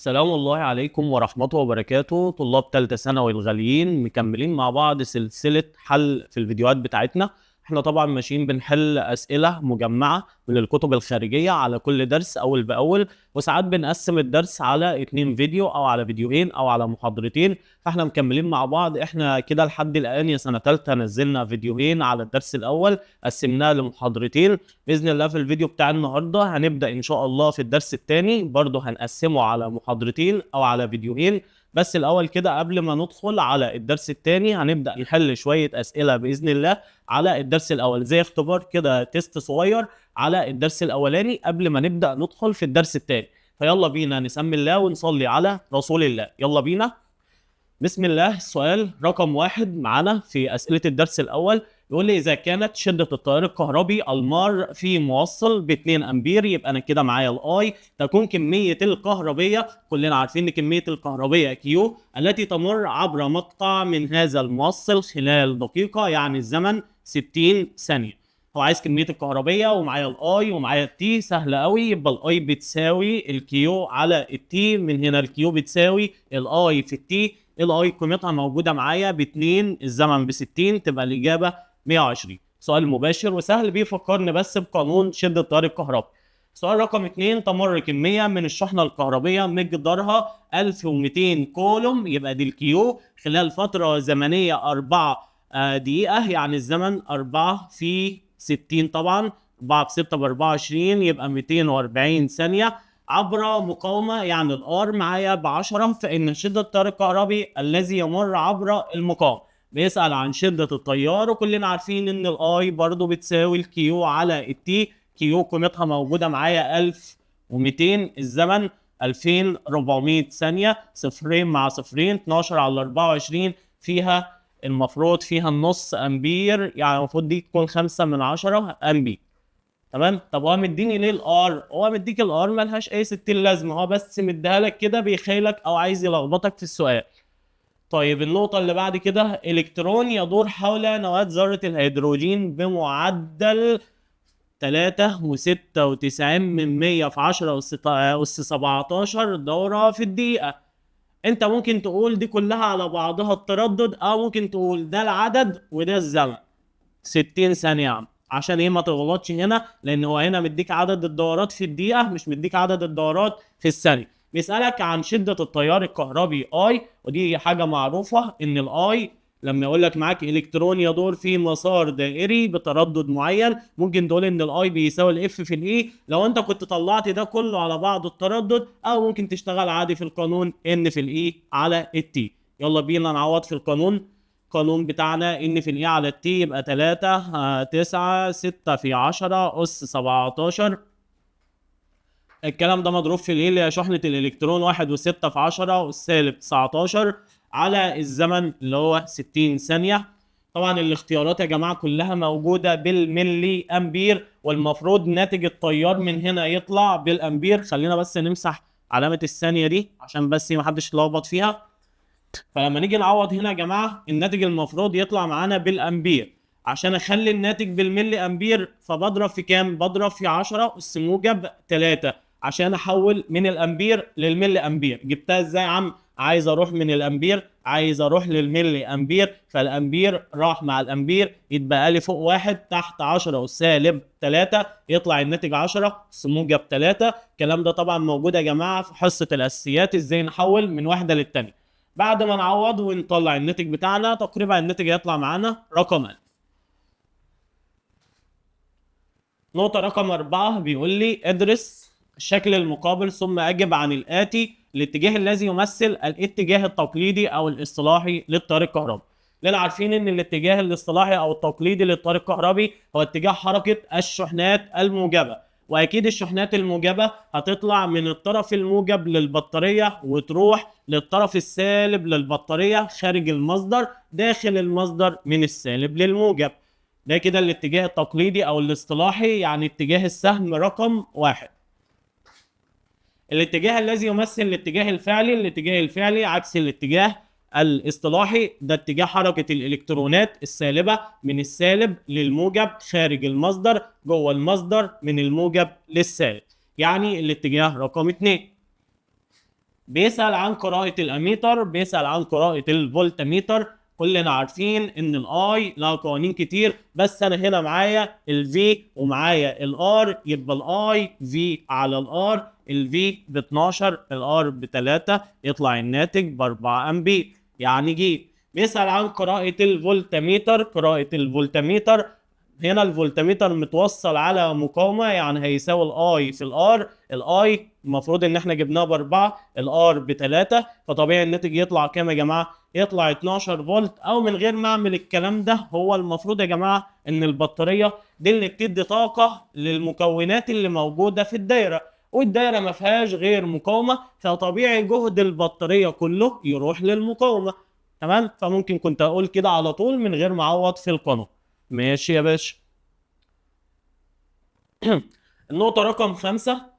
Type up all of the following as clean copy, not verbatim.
سلام الله عليكم ورحمته وبركاته. طلاب ثالثة ثانوي الغاليين، مكملين مع بعض سلسلة حل في الفيديوهات بتاعتنا. احنا طبعا ماشيين بنحل أسئلة مجمعة من الكتب الخارجية على كل درس أول بأول، وساعات بنقسم الدرس على 2 فيديو أو على فيديوهين أو على محاضرتين. فاحنا مكملين مع بعض. احنا كده لحد الآن يا سنة ثالثة نزلنا فيديوهين على الدرس الأول، قسمناه لمحاضرتين. بإذن الله في الفيديو بتاع النهاردة هنبدأ إن شاء الله في الدرس الثاني، برضه هنقسمه على محاضرتين أو على فيديوهين. بس الأول كده قبل ما ندخل على الدرس الثاني هنبدأ نحل شوية أسئلة بإذن الله على الدرس الأول، زي اختبار كده، test صغير على الدرس الأولاني قبل ما نبدأ ندخل في الدرس الثاني. فيلا بينا نسمي الله ونصلي على رسول الله. يلا بينا، بسم الله. السؤال رقم 1 معانا في أسئلة الدرس الأول يقول لي: إذا كانت شدة التيار الكهربي المار في موصل ب 2 أمبير، يبقى أنا كده معايا ال I، تكون كمية الكهربية، كلنا عارفين إن كمية الكهربية Q، التي تمر عبر مقطع من هذا الموصل خلال دقيقة، يعني الزمن 60 ثانية. هو عايز كمية الكهربية ومعايا ال I ومعايا ال T، سهلة قوي. يبقى ال I بتساوي ال Q على ال T، من هنا ال Q بتساوي ال I في ال T. ال I قيمتها موجودة معايا ب 2، الزمن ب 60، تبقى الإجابة 120. سؤال مباشر وسهل، بيفكرني بس بقانون شدة التيار الكهربي. سؤال رقم 2: تمر كمية من الشحنة الكهربية مقدارها 1200 كولوم، يبقى دي ال Q، خلال فترة زمنية 4 دقيقة، يعني الزمن 4 في 60، طبعا 4 في 6 ب 24، يبقى 240 ثانية، عبر مقاومة يعني ال R معايا ب 10، فإن شدة التيار الكهربي الذي يمر عبر المقاومة. بيسأل عن شدة التيار، وكلنا عارفين إن ال I برضو بتساوي ال Q على ال T. Q قيمتها موجودة معايا 1200، الزمن 2400 ثانية، صفرين مع صفرين، 12 على 24، فيها المفروض فيها النص أمبير، يعني المفروض دي تكون 5 من 10 أمبير. تمام. طب هو مديني ليه ال R؟ هو مديك ال R ملهاش اي 60 لازمه، هو بس مديها لك كده بيخيلك او عايز يلخبطك في السؤال. طيب النقطة اللي بعد كده: إلكترون يدور حول نواة ذرة الهيدروجين بمعدل 3.96 في 10 أس 17 دورة في الدقيقة. أنت ممكن تقول دي كلها على بعضها التردد، أو ممكن تقول ده العدد وده الزمن 60 ثانية يا عم. عشان ايه ما تغلطش هنا؟ لان هو هنا مديك عدد الدورات في الدقيقة، مش مديك عدد الدورات في الثانية. بيسألك عن شدة التيار الكهربي I، ودي حاجة معروفة ان ال I لما يقول لك معاك الكترون يدور في مسار دائري بتردد معين، ممكن تقول ان ال I بيساوي ال F في ال A لو انت كنت طلعت ده كله على بعض التردد، او ممكن تشتغل عادي في القانون N في ال E على ال T. يلا بينا نعوض في القانون. القانون بتاعنا N في ال E على ال T، يبقى 3 9 6 في 10 اس 17، الكلام ده مضروب في ال E اللي هي شحنة الالكترون 1.6 في 10 والسالب 19 على الزمن اللي هو 60 ثانية. طبعا الاختيارات يا جماعة كلها موجودة بالملي امبير، والمفروض ناتج التيار من هنا يطلع بالامبير. خلينا بس نمسح علامة الثانية دي عشان بس ما حدش يتلخبط فيها. فلما نيجي نعوض هنا يا جماعة الناتج المفروض يطلع معانا بالامبير. عشان اخلي الناتج بالملي امبير فبضرب في كام؟ بضرب في 10 اس موجب 3 عشان احول من الامبير للملي امبير. جبتها ازاي يا عم؟ عايز اروح من الامبير، عايز اروح للملي امبير، فالامبير راح مع الامبير، يتبقى لي فوق 1 تحت 10 اس سالب 3، يطلع الناتج 10 اس موجب 3. الكلام ده طبعا موجود يا جماعة في حصة الاساسيات، ازاي نحول من واحدة للتانيه. بعد ما نعوض ونطلع الناتج بتاعنا تقريبا الناتج هيطلع معانا رقم 1000. نقطة رقم 4 بيقول لي: ادرس الشكل المقابل ثم أجب عن الآتي: الاتجاه الذي يمثل الاتجاه التقليدي أو الاصطلاحي للتيار الكهربي. لأن عارفين إن الاتجاه الاصطلاحي أو التقليدي للتيار الكهربي هو اتجاه حركة الشحنات الموجبة، وأكيد الشحنات الموجبة هتطلع من الطرف الموجب للبطارية وتروح للطرف السالب للبطارية خارج المصدر، داخل المصدر من السالب للموجب. ده كده الاتجاه التقليدي أو الاصطلاحي، يعني اتجاه السهم رقم 1. الاتجاه الذي يمثل الاتجاه الفعلي، الاتجاه الفعلي عكس الاتجاه الاصطلاحي، ده اتجاه حركة الإلكترونات السالبة من السالب للموجب خارج المصدر، جوه المصدر من الموجب للسالب، يعني الاتجاه رقم 2. بيسأل عن قراءة الأميتر، بيسأل عن قراءة الفولتميتر. كلنا عارفين ان ال I لها قوانين كتير، بس انا هنا معايا ال V ومعايا ال R، يبقى ال I V على ال R، ال V ب 12، ال R ب 3، يطلع الناتج ب 4 امبير، يعني جي. بيسأل عن قراءة الفولتميتر، قراءة الفولتميتر هنا الفولتميتر متوصل على مقاومة، يعني هيساوي ال I في ال R، ال I المفروض ان احنا جبناه ب4، ال R ب3، فطبيعي الناتج يطلع كام يا جماعة؟ يطلع 12 فولت. او من غير ما اعمل الكلام ده، هو المفروض يا جماعة ان البطارية دي اللي بتدي طاقة للمكونات اللي موجودة في الدايرة، والدايرة ما فيهاش غير مقاومة، فطبيعي جهد البطارية كله يروح للمقاومة، تمام؟ فممكن كنت اقول كده على طول من غير ما اعوض في القانون. ماشي يا باشا. النقطة رقم 5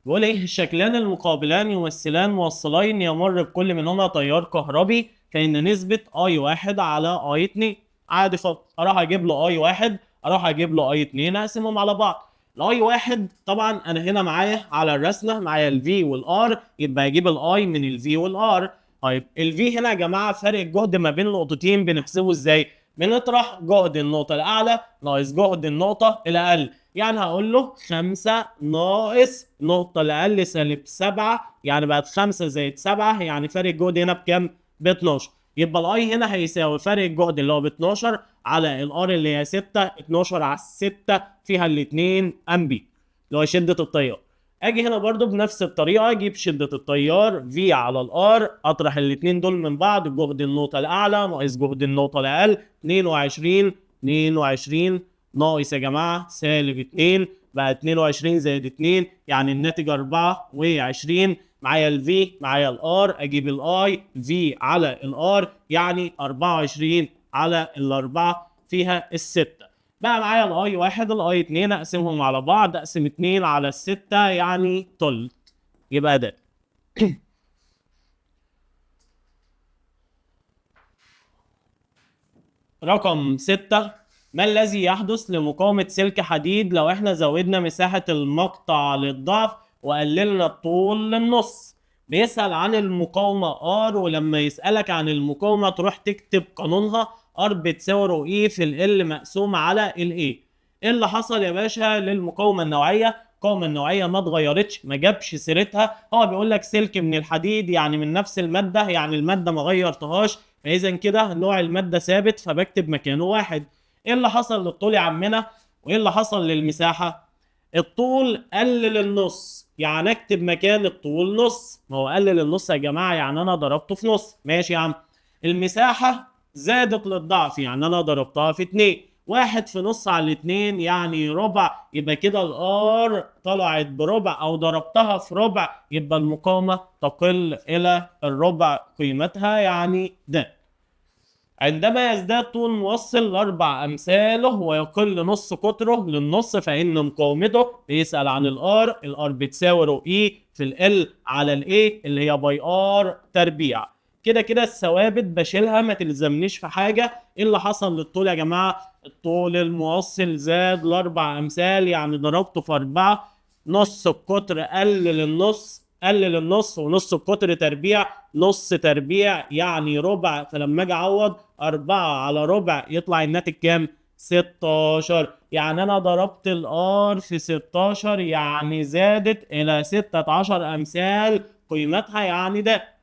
بيقول ايه؟ الشكلان المقابلان يمثلان موصلين يمر بكل منهما تيار كهربي، فإن نسبة I 1 على I 2. عادي خالص، اروح اجيب له I 1، اروح اجيب له I 2، اقسمهم على بعض. ال I 1 طبعا انا هنا معايا على الرسمة معايا ال V وال R، يبقى اجيب ال I من ال V وال R. طيب ال V هنا يا جماعة فرق الجهد ما بين نقطتين بنحسبه ازاي؟ بنطرح جهد النقطة الأعلى ناقص جهد النقطة الأقل، يعني هقول له 5 ناقص النقطة الأقل سالب 7، يعني بقت 5 زائد 7، يعني فرق الجهد هنا بكام؟ ب 12. يبقى ال I هنا هيساوي فرق الجهد اللي هو ب 12 على ال R اللي هي 6، 12 على 6 فيها الاتنين امبير اللي هو شدة التيار. اجي هنا برضو بنفس الطريقة اجيب شدة التيار V على ال R، اطرح الاتنين دول من بعض، جهد النقطة الاعلى ناقص جهد النقطة الاقل، 22 22 ناقص يا جماعة سالب 2، بقى 22 زائد 2 يعني الناتج 24. معايا ال V معايا ال R، اجيب ال I V على ال R يعني 24 على الأربعة فيها الستة. بقى معايا ال I 1 ال I 2، اقسمهم على بعض، اقسم 2 على الستة يعني تلت، يبقى ده. رقم 6، ما الذي يحدث لمقاومة سلك حديد لو احنا زودنا مساحة المقطع للضعف وقللنا الطول للنص؟ بيسأل عن المقاومة R، ولما يسألك عن المقاومة تروح تكتب قانونها، R بتساوي rho E في L مقسوم على ال A. ايه اللي حصل يا باشا للمقاومة النوعية؟ المقاومة النوعية ما اتغيرتش، ما جابش سيرتها، هو بيقول لك سلك من الحديد يعني من نفس المادة، يعني المادة ما غيرتهاش، فإذا كده نوع المادة ثابت فبكتب مكانه 1. ايه اللي حصل للطول يا عمنا؟ وايه اللي حصل للمساحة؟ الطول قل للنص، يعني اكتب مكان الطول نص، ما هو قل للنص يا جماعة يعني انا ضربته في نص، ماشي يا عم. المساحة زادت للضعف يعني انا ضربتها في 2، 1 في نص على 2 يعني ربع، يبقى كده ال R طلعت بربع او ضربتها في ربع، يبقى المقاومة تقل الى الربع قيمتها يعني ده. عندما يزداد طول موصل لأربع أمثاله ويقل نص قطرة للنص فإن مقاومته، بيسأل عن ال R، ال R بتساوي rho E في L على ال A اللي هي pi R تربيع. كده كده الثوابت بشيلها ما تلزمنيش في حاجة. ايه اللي حصل للطول يا جماعة؟ الطول الموصل زاد لأربع أمثال يعني ضربته في 4، نص القطر قل للنص، قل للنص، ونص القطر تربيع، نص تربيع يعني ربع، فلما اجي اعوض 4 على ربع يطلع الناتج كام؟ 16. يعني انا ضربت ال R في 16 يعني زادت الى 16 امثال قيمتها يعني ده.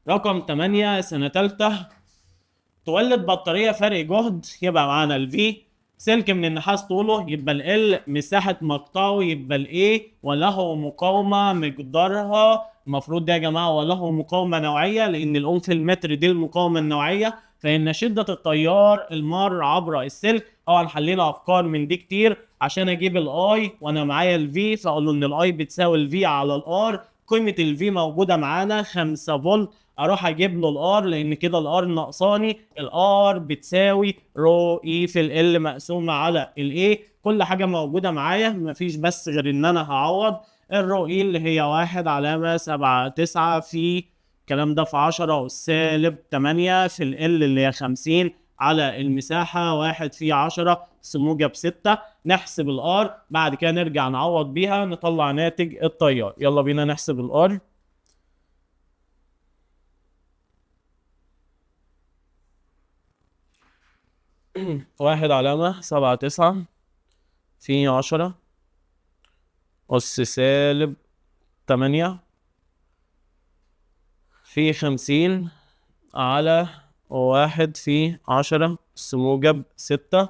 رقم 8 سنة تالتة، تولد بطارية فرق جهد، يبقى معانا ال V، سلك من النحاس طوله يبقى ال L، مساحة مقطعه يبقى ال A، وله مقاومة مقدارها المفروض ده يا جماعة وله مقاومة نوعية لأن الأوم في المتر دي المقاومة النوعية، فإن شدة التيار المار عبر السلك. طبعا حلينا أفكار من دي كتير عشان أجيب ال I وأنا معايا ال V، فأقول له إن ال I بتساوي ال V على ال R، قيمة ال V موجودة معانا 5 فولت، اروح اجيب له ال R لان كده ال R ناقصاني، ال R بتساوي rho E في L مقسومة على ال A، كل حاجة موجودة معايا مفيش بس غير ان انا هعوض ال rho E اللي هي 1.79 في الكلام ده في 10 سالب 8 في L اللي هي 50 على المساحة 1 في 10 أس موجب 6. نحسب ال R، بعد كده نرجع نعوض بيها نطلع ناتج التيار. يلا بينا نحسب ال R. واحد علامة سبعة تسعة في 10 أس سالب 8 في 50 على 1 في 10 أس موجب 6.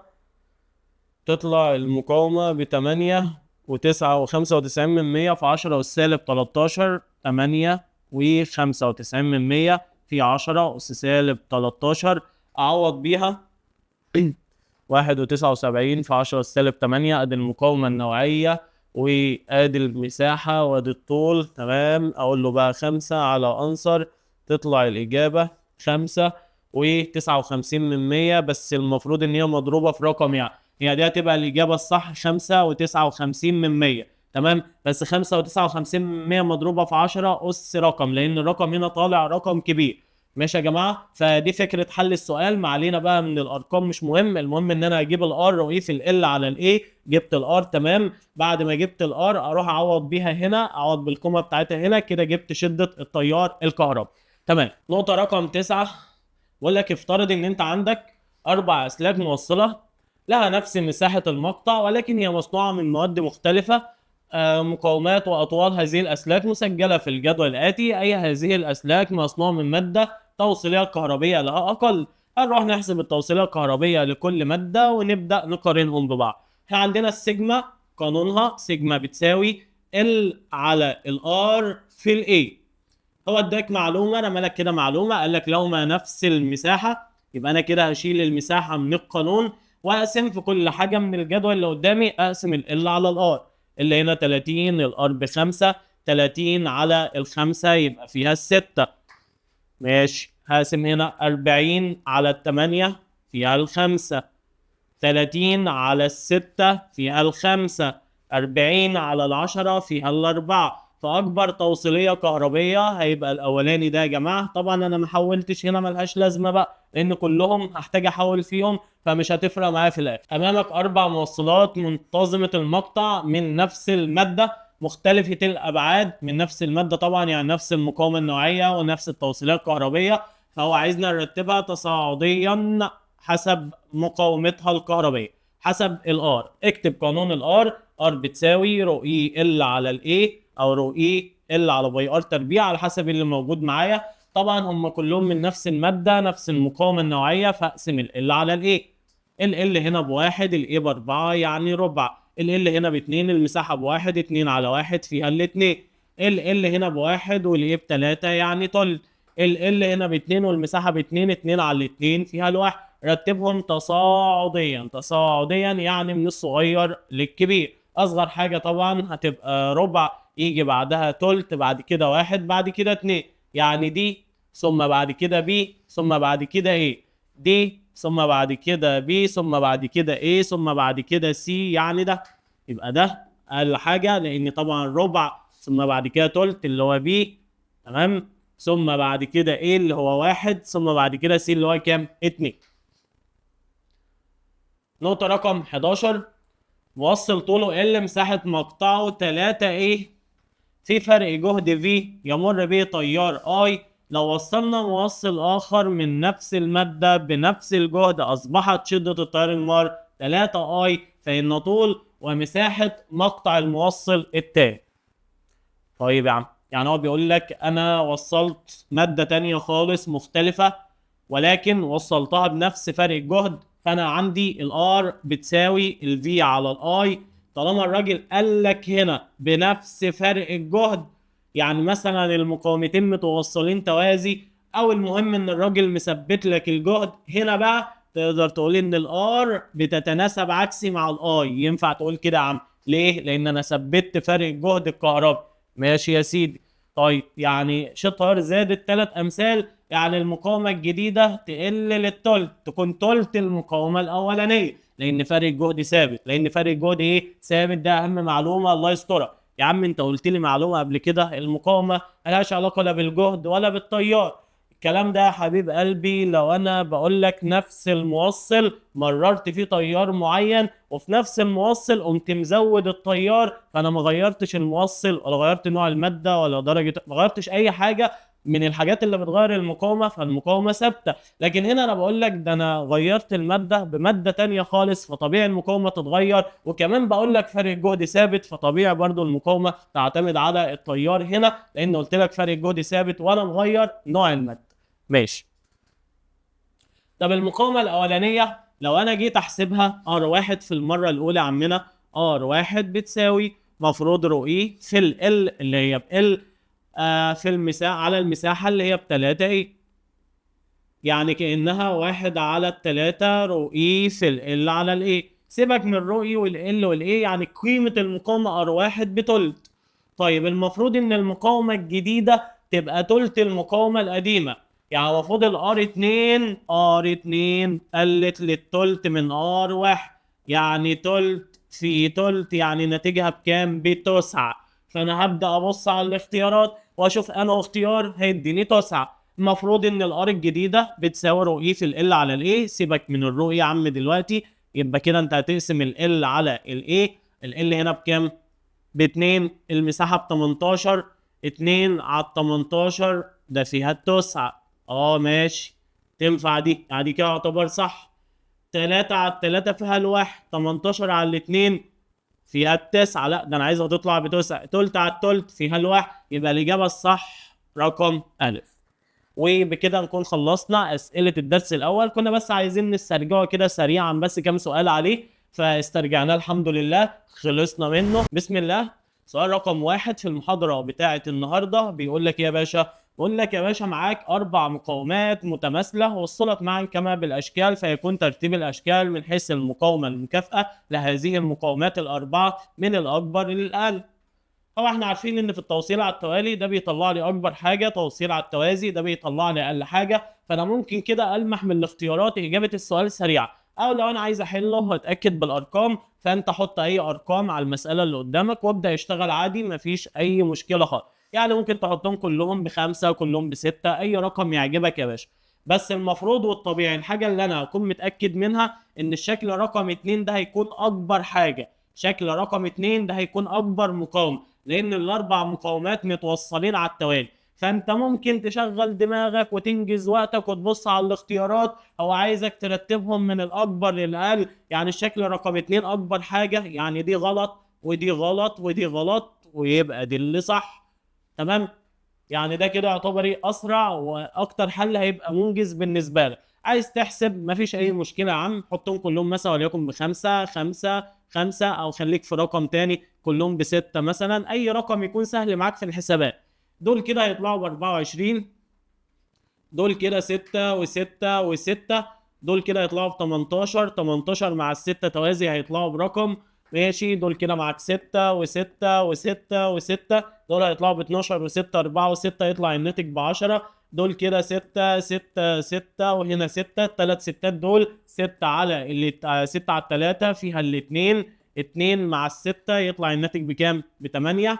تطلع المقاومة ب8.95 في 10 أس سالب 13. 8.95 في 10 أس سالب 13. أعوض بيها 1.79 في 10 أس سالب 8. أدي المقاومة النوعية وأدي المساحة وأدي الطول. تمام، أقول له بقى 5 على أنصر، تطلع الإجابة 5.59، بس المفروض إن هي مضروبة في رقم، يعني هي دي هتبقى الإجابة الصح 5.59. تمام، بس 5.59 مضروبة في 10 أس رقم، لأن الرقم هنا طالع رقم كبير. ماشي يا جماعة، فدي فكرة حل السؤال. ما علينا بقى من الارقام، مش مهم، المهم ان انا اجيب ال R rho e في L على ال A. جبت ال R، تمام. بعد ما جبت ال R اروح اعوض بيها هنا، اعوض بالقيمة بتاعتها هنا، كده جبت شده التيار الكهربي. تمام. نقطة رقم 9 بقول لك افترض ان انت عندك 4 اسلاك موصله لها نفس مساحة المقطع، ولكن هي مصنوعة من مواد مختلفة. مقاومات واطوال هذه الاسلاك مسجله في الجدول الاتي. اي هذه الاسلاك مصنوعة من مادة توصيليه كهربيه لها اقل. هنروح نحسب التوصيليه الكهربيه لكل مادة ونبدا نقارنهم ببعض. احنا عندنا السيجما، قانونها سيجما بتساوي L على ال R في ال A. هو اداك معلومة، رمى لك كده معلومة، قال لك لو ما نفس المساحة، يبقى انا كده هشيل المساحة من القانون واقسم في كل حاجة من الجدول اللي قدامي، اقسم L على ال R. اللي هنا 30، ال R ب5، 30 على ال5 يبقى فيها 6. ماشي، هقسم هنا 40 على 8 فيها 5، 30 على 6 فيها 5، 40 على 10 فيها 4. فأكبر توصيلية كهربية هيبقى الأولاني ده يا جماعة. طبعا أنا ما حولتش هنا، ملهاش لازمة بقى، لأن كلهم هحتاج أحول فيهم، فمش هتفرق معايا في الآخر. أمامك 4 موصلات منتظمة المقطع من نفس المادة، مختلفة الأبعاد، من نفس المادة طبعا، يعني نفس المقاومة النوعية ونفس التوصيلية الكهربية، فهو عايزنا نرتبها تصاعديا حسب مقاومتها الكهربية، حسب ال R. اكتب قانون ال R، R بتساوي rho e L على ال A او rho e L على pi R تربيع، على حسب اللي موجود معايا. طبعا هم كلهم من نفس المادة، نفس المقاومة النوعية، فاقسم L على ال A. L هنا ب1، ال A ب4 يعني ربع، L هنا ب2، المساحة ب1، 2 على 1 فيها الاتنين. L هنا ب1 وال A ب3 يعني تلت. L هنا ب2 والمساحة ب2، 2 على 2 فيها الواحد. رتبهم تصاعديا، تصاعديا يعني من الصغير للكبير. اصغر حاجة طبعا هتبقى ربع، يجي بعدها تلت، بعد كده 1، بعد كده 2، يعني دي ثم بعد كده B ثم بعد كده A، D ثم بعد كده B ثم بعد كده A ثم بعد كده C، يعني ده يبقى ده اقل حاجة، لان طبعا ربع ثم بعد كده تلت اللي هو B، تمام، ثم بعد كده A اللي هو 1، ثم بعد كده C اللي هو كام؟ 2. نقطة رقم 11، موصل طوله L مساحة مقطعه 3A، في فرق جهد V يمر به تيار I. لو وصلنا موصل آخر من نفس المادة بنفس الجهد أصبحت شدة التيار المار 3I، فإن طول ومساحة مقطع الموصل التاني. طيب يا عم، يعني هو بيقول لك أنا وصلت مادة تانية خالص مختلفة، ولكن وصلتها بنفس فرق الجهد، فأنا عندي ال R بتساوي ال V على ال I. طالما الراجل قال لك هنا بنفس فرق الجهد، يعني مثلا المقاومتين متوصلين توازي، او المهم ان الراجل مثبت لك الجهد، هنا بقى تقدر تقول ان ال R بتتناسب عكسي مع ال I. ينفع تقول كده يا عم؟ ليه؟ لان انا ثبت فرق الجهد الكهربي. ماشي يا سيدي. طيب يعني شدة التيار زادت 3 امثال، يعني المقاومة الجديدة تقل للتلت، تكون تلت المقاومة الاولانية، لان فرق الجهد ثابت، لان فرق الجهد ايه؟ ثابت. ده اهم معلومة، الله يسترها. يا عم انت قلت لي معلومة قبل كده، المقاومة ملهاش علاقة لا بالجهد ولا بالتيار. الكلام ده يا حبيب قلبي لو انا بقول لك نفس الموصل مررت فيه تيار معين، وفي نفس الموصل قمت مزود التيار، فانا ما غيرتش الموصل ولا غيرت نوع المادة ولا درجه، ما غيرتش اي حاجة من الحاجات اللي بتغير المقاومة، فالمقاومه ثابتة. لكن هنا انا بقول لك ده انا غيرت المادة بمادة تانية خالص، فطبيعي المقاومة تتغير، وكمان بقول لك فرق الجهد ثابت، فطبيعي برضو المقاومة تعتمد على التيار هنا، لان قلت لك فرق الجهد ثابت وانا مغير نوع المادة. ماشي. طب المقاومة الاولانية لو انا جيت احسبها R1 في المرة الاولى عمنا، R1 بتساوي مفروض rho e في ال L اللي هي ب L في المساحة على المساحة اللي هي ب3 A، يعني كأنها 1 على 3 rho e في ال L على ال A. سيبك من ال rho e وال L وال A، يعني قيمة المقاومة R1 بتلت. طيب المفروض إن المقاومة الجديدة تبقى تلت المقاومة القديمة، يعني المفروض ال R2 R2 قلت للتلت من R1، يعني تلت في تلت، يعني نتيجها بكام؟ ب9. فأنا هبدأ أبص على الاختيارات وأشوف أنه اختيار هيديني 9. المفروض إن ال R الجديدة بتساوي rho e في ال L على ال A، سيبك من ال rho e يا عم دلوقتي، يبقى كده أنت هتقسم ال L على ال A. ال L هنا بكام؟ ب2، المساحة ب18، 2 على 18 ده فيها 9. ماشي، تنفع دي، يعني دي كده يعتبر صح. 3 على 3 فيها الواحد، 18 على 2 فيها 9، لا ده انا عايزها تطلع ب9، تلت على التلت فيها الواحد، يبقى الإجابة الصح رقم ألف. وبكده نكون خلصنا أسئلة الدرس الأول، كنا بس عايزين نسترجعه كده سريعا بس كام سؤال عليه، فاسترجعناه الحمد لله، خلصنا منه. بسم الله. سؤال رقم 1 في المحاضرة بتاعة النهاردة بيقول لك يا باشا، بيقول لك يا باشا معاك 4 مقاومات متماثلة وصلت معا كما بالأشكال، فيكون ترتيب الأشكال من حيث المقاومة المكافئة لهذه المقاومات الأربعة من الأكبر للأقل. طبعا احنا عارفين إن في التوصيل على التوالي ده بيطلع لي أكبر حاجة، توصيل على التوازي ده بيطلع لي أقل حاجة، فأنا ممكن كده ألمح من الاختيارات إجابة السؤال سريعة، أو لو أنا عايز أحله وأتأكد بالأرقام فأنت حط أي أرقام على المسألة اللي قدامك وأبدأ أشتغل عادي، مفيش أي مشكلة خالص. يعني ممكن تحطهم كلهم ب5، كلهم ب6، أي رقم يعجبك يا باشا. بس المفروض والطبيعي الحاجة اللي أنا هكون متأكد منها إن الشكل رقم 2 ده هيكون أكبر حاجة، شكل رقم 2 ده هيكون أكبر مقاومة، لأن الأربع مقاومات متوصلين على التوالي. فأنت ممكن تشغل دماغك وتنجز وقتك وتبص على الاختيارات، هو عايزك ترتبهم من الأكبر للأقل، يعني الشكل رقم 2 أكبر حاجة، يعني دي غلط ودي غلط ودي غلط، ويبقى دي اللي صح. تمام؟ يعني ده كده يعتبر ايه؟ اسرع واكتر حل هيبقى منجز بالنسبة لك. عايز تحسب مفيش اي مشكلة يا عم، حطهم كلهم مثلا وليكن ب5، 5، 5، او خليك في رقم تاني كلهم ب6 مثلا، اي رقم يكون سهل معاك في الحسابات. دول كده هيطلعوا ب24، دول كده 6 و6 و6، دول كده هيطلعوا ب18، 18 مع ال6 توازي هيطلعوا برقم، ماشي. دول كده معاك 6 و6 و6 و6، دول هيطلعوا ب12 و6 4 و6، يطلع الناتج ب10. دول كده 6 6 6 وهنا 6، التلات ستات دول 6 على اللي 6 على التلاتة فيها الاتنين، 2 مع ال6 يطلع الناتج بكام؟ ب8.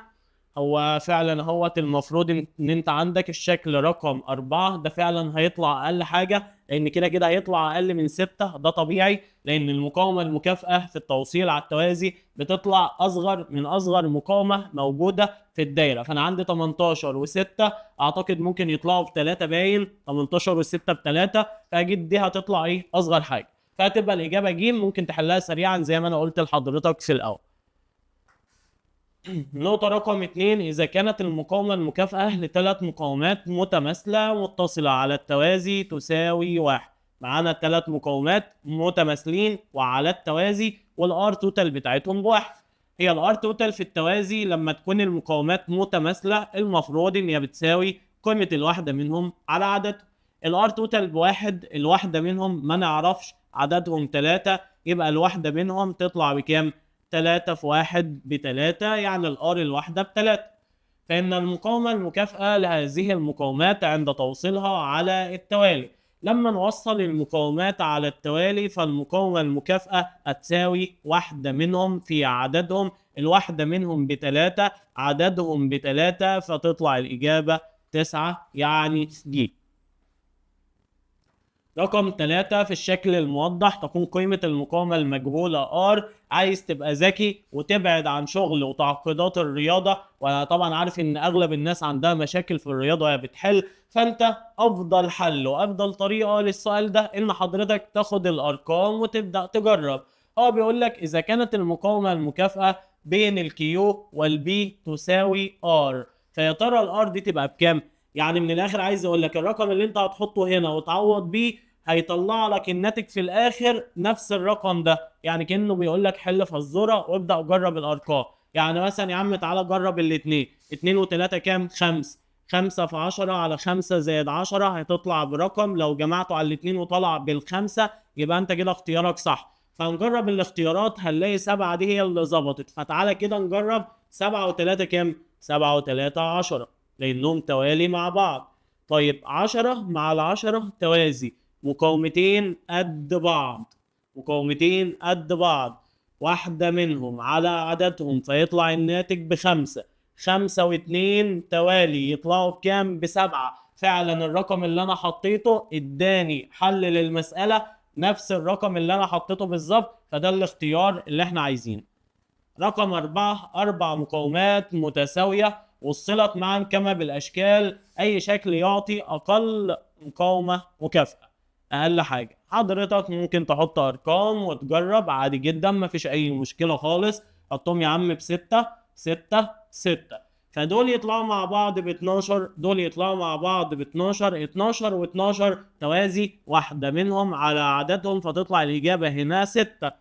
هو فعلا اهوت المفروض ان انت عندك الشكل رقم 4 ده فعلا هيطلع اقل حاجة، لان كده كده هيطلع اقل من 6، ده طبيعي لان المقاومة المكافئة في التوصيل على التوازي بتطلع اصغر من اصغر مقاومة موجودة في الدايرة. فانا عندي 18 و6 اعتقد ممكن يطلعوا ب3، باين 18 و6 ب3، فاكيد دي هتطلع ايه؟ اصغر حاجة، فهتبقى الاجابة ج. ممكن تحلها سريعا زي ما انا قلت لحضرتك في الاول. نقطة رقم 2، إذا كانت المقاومة المكافئة لثلاث مقاومات متماثلة متصلة على التوازي تساوي 1. معانا 3 مقاومات متماثلين وعلى التوازي وال R total بتاعتهم ب1. هي ال R total في التوازي لما تكون المقاومات متماثلة المفروض إن هي بتساوي قيمة الواحدة منهم على عددهم. ال R total ب1، الواحدة منهم ما نعرفش عددهم 3، يبقى الواحدة منهم تطلع بكام؟ 3 في 1 ب3، يعني ال R الواحدة ب3. فإن المقاومة المكافئة لهذه المقاومات عند توصيلها على التوالي، لما نوصل المقاومات على التوالي فالمقاومة المكافئة هتساوي واحدة منهم في عددهم، الواحدة منهم ب3، عددهم ب3، فتطلع الإجابة 9، يعني ج. رقم 3 في الشكل الموضح تكون قيمة المقاومة المجهولة R. عايز تبقى ذكي وتبعد عن شغل وتعقيدات الرياضة، وأنا طبعا عارف إن أغلب الناس عندها مشاكل في الرياضة وهي بتحل، فأنت أفضل حل وأفضل طريقة للسؤال ده إن حضرتك تاخد الأرقام وتبدأ تجرب. هو بيقول لك إذا كانت المقاومة المكافئة بين ال Q وال P تساوي R، فيا ترى ال R دي تبقى بكام؟ يعني من الآخر عايز أقول لك الرقم اللي أنت هتحطه هنا وتعوض بيه هيطلع لك الناتج في الاخر نفس الرقم ده، يعني كانه بيقول لك حل فزوره وابدا جرب الارقام. يعني مثلا يا عم تعالى جرب الاثنين، 2 و3 كام؟ 5، 5 في 10 على 5 زائد 10 هتطلع برقم، لو جمعته على الاثنين وطلع بالخمسة يبقى انت كده اختيارك صح. فنجرب الاختيارات هنلاقي 7 دي هي اللي ظبطت، فتعالى كده نجرب 7 و3 كام؟ 7 و3 10 لانهم توالي مع بعض. طيب 10 مع ال10 توازي، مقاومتين قد بعض، مقاومتين قد بعض، واحدة منهم على عددهم فيطلع الناتج ب5، 5 و2 توالي يطلعوا بكام؟ ب7. فعلا الرقم اللي انا حطيته اداني حل للمسألة نفس الرقم اللي انا حطيته بالظبط، فده الاختيار اللي احنا عايزينه. رقم 4، 4 مقاومات متساوية وصلت معا كما بالاشكال، اي شكل يعطي اقل مقاومة مكافئة. اقل حاجة حضرتك ممكن تحط ارقام وتجرب عادي جدا، مفيش اي مشكلة خالص. حطهم يا عم ب6 6 6، فدول يطلعوا مع بعض ب12، دول يطلعوا مع بعض ب12، 12 و12 توازي، واحدة منهم على عددهم فتطلع الاجابة هنا 6،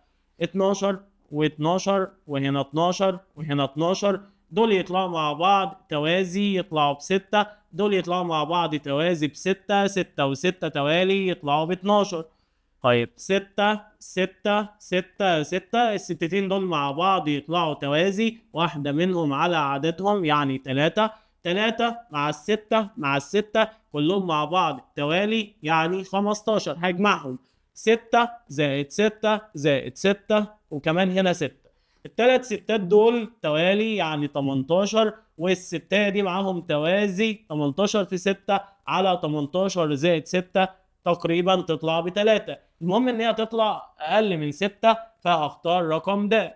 12 و12 وهنا 12 وهنا 12، دول يطلعوا مع بعض توازي يطلعوا ب6، دول يطلعوا مع بعض توازي ب6، 6 و6 توالي يطلعوا ب12. طيب 6 6 6 6، الستتين دول مع بعض يطلعوا توازي، واحدة منهم على عددهم يعني 3، 3 مع ال6 مع ال6 كلهم مع بعض توالي يعني 15، هجمعهم 6 زائد 6 زائد 6 وكمان هنا 6، التلات ستات دول توالي يعني 18، والستة دي معاهم توازي 18 في 6 على 18 زائد 6 تقريبا تطلع ب3. المهم ان هي تطلع اقل من 6 فهختار رقم ده.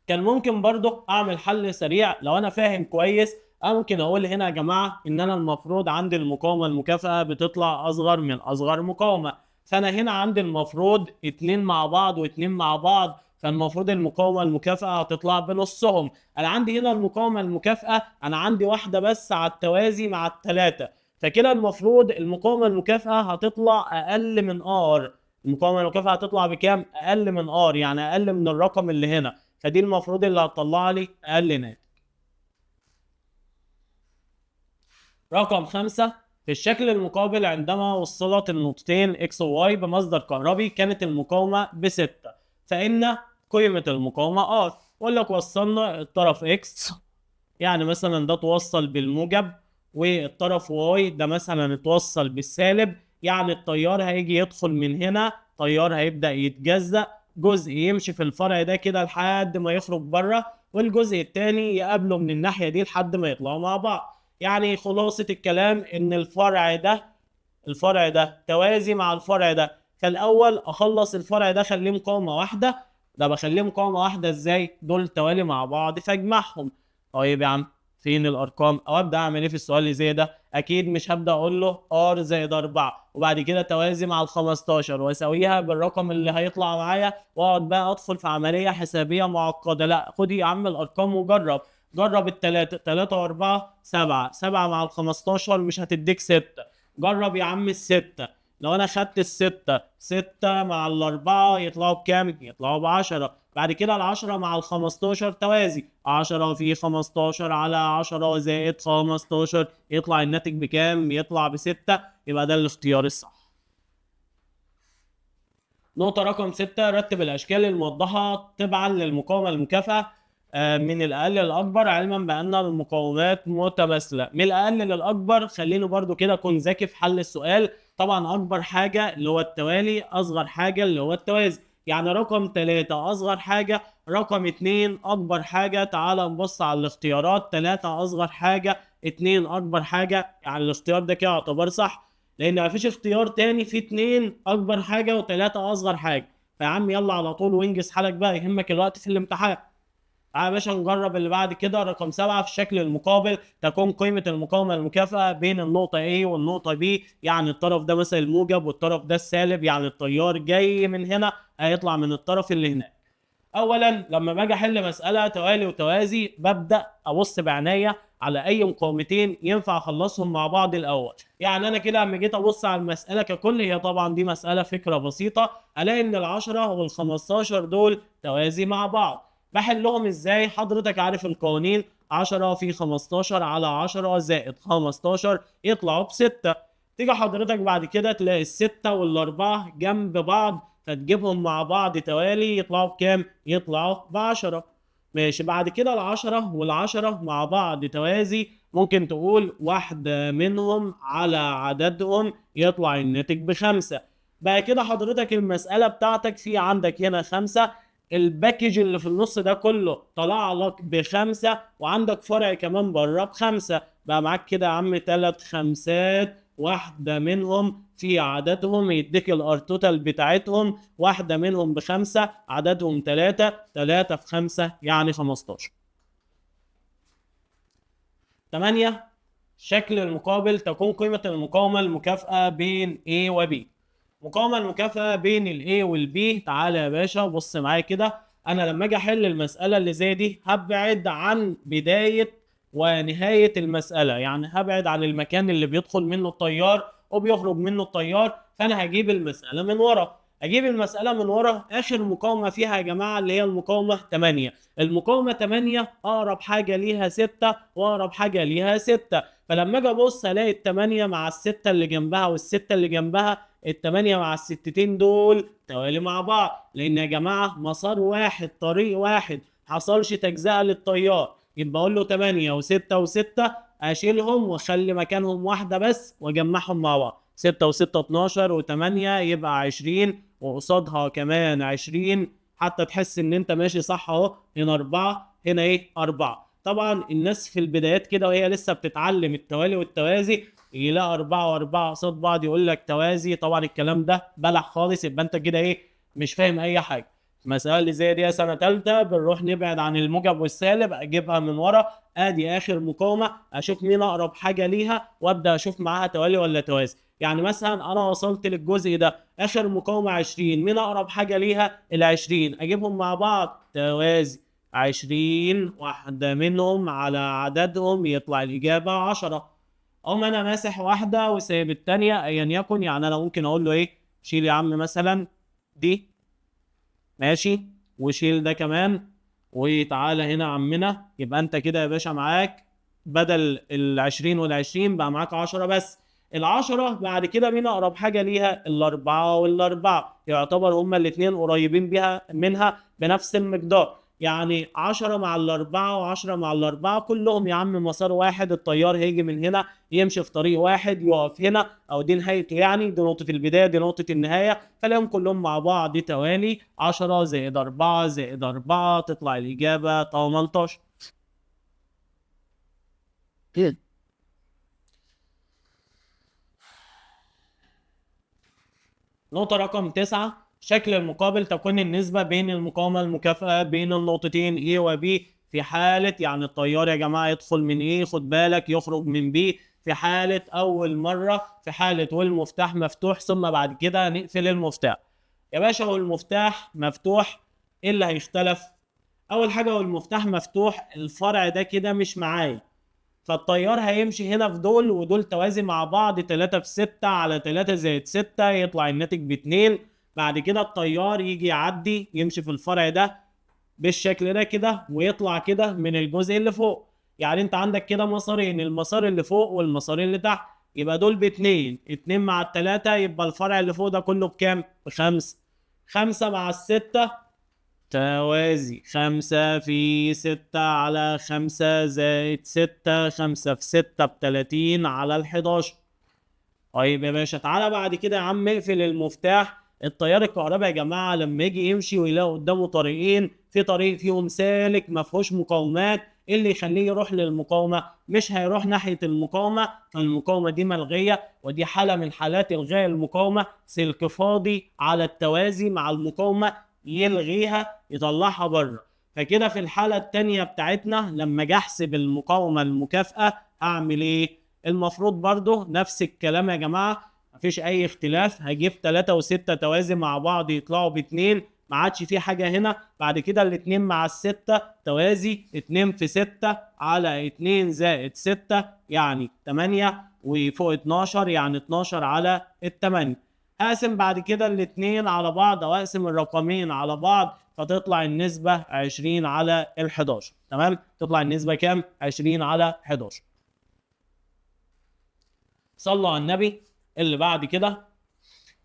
كان ممكن برضو اعمل حل سريع لو انا فاهم كويس، ممكن اقول هنا يا جماعة ان انا المفروض عندي المقاومة المكافئة بتطلع اصغر من اصغر مقاومة، فانا هنا عندي المفروض 2 مع بعض و2 مع بعض، فالمفروض المقاومة المكافئة هتطلع بنصهم. انا عندي هنا المقاومة المكافئة انا عندي واحدة بس على التوازي مع ال3، فكده المفروض المقاومة المكافئة هتطلع اقل من R. المقاومة المكافئة هتطلع بكام؟ اقل من R، يعني اقل من الرقم اللي هنا، فدي المفروض اللي هتطلع لي اقل ناتج. رقم 5، في الشكل المقابل عندما وصلت النقطتين X و Y بمصدر كهربي كانت المقاومة ب6، فإن قيمة المقاومة R. بقول لك وصلنا الطرف X، يعني مثلا ده توصل بالموجب والطرف Y ده مثلا اتوصل بالسالب، يعني التيار هيجي يدخل من هنا، تيار هيبدأ يتجزأ، جزء يمشي في الفرع ده كده لحد ما يخرج بره، والجزء التاني يقابله من الناحية دي لحد ما يطلعوا مع بعض. يعني خلاصة الكلام ان الفرع ده توازي مع الفرع ده، فالاول اخلص الفرع ده خليه مقاومة واحدة، ده بخليه مقاومة واحدة ازاي؟ دول توالي مع بعض فاجمعهم. طيب يا عم فين الارقام؟ او ابدا اعمل ايه في السؤال اللي زي ده؟ اكيد مش هبدا اقول له R زائد 4 وبعد كده توازي مع ال15 واساويها بالرقم اللي هيطلع معايا واقعد بقى ادخل في عملية حسابية معقدة، لا خد يا عم الارقام وجرب. جرب التلاتة، 3 و4 7، 7 مع ال15 مش هتديك 6، جرب يا عم ال6، لو انا خدت ال6، 6 مع ال4 يطلعوا بكام؟ يطلعوا ب10، بعد كده ال10 مع ال15 توازي، 10 في 15 على 10 زائد 15 يطلع الناتج بكام؟ يطلع ب6، يبقى ده الاختيار الصح. نقطة رقم 6، رتب الأشكال الموضحة تبعا للمقاومة المكافئة من الأقل للأكبر، علما بأن المقاومات متماثلة. من الأقل للأكبر خليني برضو كده أكون ذكي في حل السؤال. طبعا أكبر حاجة اللي هو التوالي، أصغر حاجة اللي هو التوازي، يعني رقم 3 أصغر حاجة، رقم 2 أكبر حاجة. تعال نبص على الاختيارات، 3 أصغر حاجة، 2 أكبر حاجة، يعني الاختيار ده كده يعتبر صح. لان مفيش اختيار تاني في 2 اكبر حاجة و3 اصغر حاجة. فيا عم يلا على طول وانجز حالك بقى، يهمك الوقت في الامتحان. تعالى يا باشا نجرب اللي بعد كده. رقم 7 في الشكل المقابل تكون قيمة المقاومة المكافئة بين النقطة A والنقطة B، يعني الطرف ده مثلا الموجب والطرف ده السالب، يعني التيار جاي من هنا هيطلع من الطرف اللي هناك. أولا لما باجي أحل مسألة توالي وتوازي ببدأ أبص بعناية على أي مقاومتين ينفع أخلصهم مع بعض الأول. يعني أنا كده لما جيت أبص على المسألة ككل، هي طبعا دي مسألة فكرة بسيطة، ألاقي إن ال10 وال15 دول توازي مع بعض. بحلهم إزاي؟ حضرتك عارف القوانين، 10 في 15 على 10 زائد 15 يطلعوا ب6. تيجي حضرتك بعد كده تلاقي ال6 وال4 جنب بعض، فتجيبهم مع بعض توالي يطلعوا بكام؟ يطلعوا ب10. ماشي، بعد كده ال10 وال10 مع بعض توازي، ممكن تقول واحدة منهم على عددهم يطلع الناتج ب5. بقى كده حضرتك المسألة بتاعتك في عندك هنا 5، ال package اللي في النص ده كله طلع لك ب5، وعندك فرع كمان بره ب5. بقى معاك كده يا عم 3 خمسات، واحدة منهم في عددهم يديك ال R total بتاعتهم، واحدة منهم ب5 عددهم 3، 3 في 5 يعني 15. 8 شكل المقابل تكون قيمة المقاومة المكافئة بين A و B. مقاومة المكافئة بين ال A وال B، تعالى يا باشا بص معايا كده، أنا لما أجي أحل المسألة اللي زي دي هبعد عن بداية ونهاية المسألة، يعني هبعد عن المكان اللي بيدخل منه التيار وبيخرج منه التيار، فأنا هجيب المسألة من ورا. أجيب المسألة من ورا، آخر مقاومة فيها يا جماعة اللي هي المقاومة 8. المقاومة 8 أقرب حاجة ليها 6 وأقرب حاجة ليها 6، فلما أجي أبص ألاقي ال8 مع ال6 اللي جنبها وال6 اللي جنبها، ال8 مع الستتين دول توالي مع بعض، لأن يا جماعة مسار واحد طريق واحد، حصلش تجزئة للتيار. يبقى أقول له 8 و6 و6 أشيلهم وأخلي مكانهم واحدة بس وأجمعهم مع بعض، 6 و6 12 و8 يبقى 20، وقصادها كمان 20، حتى تحس إن أنت ماشي صح أهو، هنا 4 هنا إيه 4. طبعا الناس في البدايات كده وهي لسه بتتعلم التوالي والتوازي يلاقي 4 و4 قصاد بعض يقول لك توازي، طبعا الكلام ده بلح خالص، يبقى أنت كده إيه مش فاهم أي حاجة. المسألة اللي زي دي سنة تالتة بنروح نبعد عن الموجب والسالب، أجيبها من ورا، أدي آخر مقاومة، أشوف مين أقرب حاجة ليها وأبدأ أشوف معاها توالي ولا توازي. يعني مثلا أنا وصلت للجزء ده، آخر مقاومة 20، مين أقرب حاجة ليها؟ ال20، أجيبهم مع بعض توازي، 20 واحدة منهم على عددهم يطلع الإجابة 10. أقوم أنا ماسح واحدة وسايب التانية أيا يكن، يعني أنا ممكن أقول له إيه، شيل يا عم مثلا دي ماشي، وشيل ده كمان، وتعالى هنا عمنا، يبقى انت كده يا باشا معاك بدل ال20 وال20 بقى معاك 10 بس. ال10 بعد كده مين اقرب حاجة ليها؟ ال4 وال4، يعتبر هما الاتنين قريبين بيها منها بنفس المقدار، يعني 10 مع ال4 و10 مع ال4 كلهم يا عم مسار واحد، التيار هيجي من هنا يمشي في طريق واحد يقف هنا، او دي نهايته، يعني دي نقطة البداية دي نقطة النهاية، فلاقيهم كلهم مع بعض توالي، 10 زائد 4 زائد 4 تطلع الإجابة 18. نقطة رقم 9، شكل المقابل تكون النسبة بين المقاومة المكافئة بين النقطتين A و B في حالة، يعني التيار يا جماعة يدخل من A خد بالك يخرج من B في حالة أول مرة، في حالة والمفتاح مفتوح ثم بعد كده نقفل المفتاح. يا باشا والمفتاح مفتوح إيه اللي هيختلف؟ أول حاجة والمفتاح مفتوح الفرع ده كده مش معايا، فالتيار هيمشي هنا في دول ودول توازي مع بعض، 3 في 6 على 3 زائد 6 يطلع الناتج ب2. بعد كده التيار يجي يعدي يمشي في الفرع ده بالشكل ده كده ويطلع كده من الجزء اللي فوق، يعني انت عندك كده مسارين، المسار اللي فوق والمسار اللي تحت، يبقى دول ب2، 2 مع ال3 يبقى الفرع اللي فوق ده كله بكام؟ ب5، 5 مع ال6 توازي، 5 في 6 على 5 زائد 6، 5 في 6 ب30 على ال11. طيب يا باشا تعالى بعد كده يا عم اقفل المفتاح. التيار الكهربائي يا جماعة لما يجي يمشي ويلاقي قدامه طريقين، في طريق فيهم سالك ما فيهوش مقاومات، ايه اللي يخليه يروح للمقاومة؟ مش هيروح ناحية المقاومة، فالمقاومه دي ملغيه، ودي حاله من حالات الغاء المقاومة. سلك فاضي على التوازي مع المقاومة يلغيها يطلعها بره. فكده في الحالة الثانية بتاعتنا لما اجي احسب المقاومة المكافئه هعمل ايه؟ المفروض برضو نفس الكلام يا جماعة، مفيش اي اختلاف. هجيب 3 و6 توازي مع بعض يطلعوا ب2، ما عادش في حاجة هنا. بعد كده الاتنين مع الستة توازي، 2 في 6 على 2 زائد 6 يعني 8، وفوق 12 يعني 12 على 8. هقسم بعد كده الاتنين على بعض او اقسم الرقمين على بعض، فتطلع النسبة 20 على 11. تمام؟ تطلع النسبة كام؟ 20 على 11. صلوا على النبي. اللي بعد كده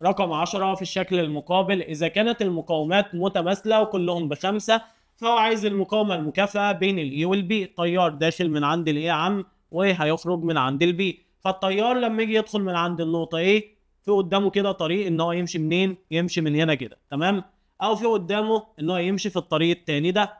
رقم 10 في الشكل المقابل، إذا كانت المقاومات متماثلة وكلهم ب5، فهو عايز المقاومة المكافئة بين ال A وال B. التيار داخل من عند ال A يا عم وهيخرج من عند ال B، فالتيار لما يجي يدخل من عند النقطة A في قدامه كده طريق إن هو يمشي منين؟ يمشي من هنا كده، تمام؟ أو في قدامه إن هو يمشي في الطريق التاني ده.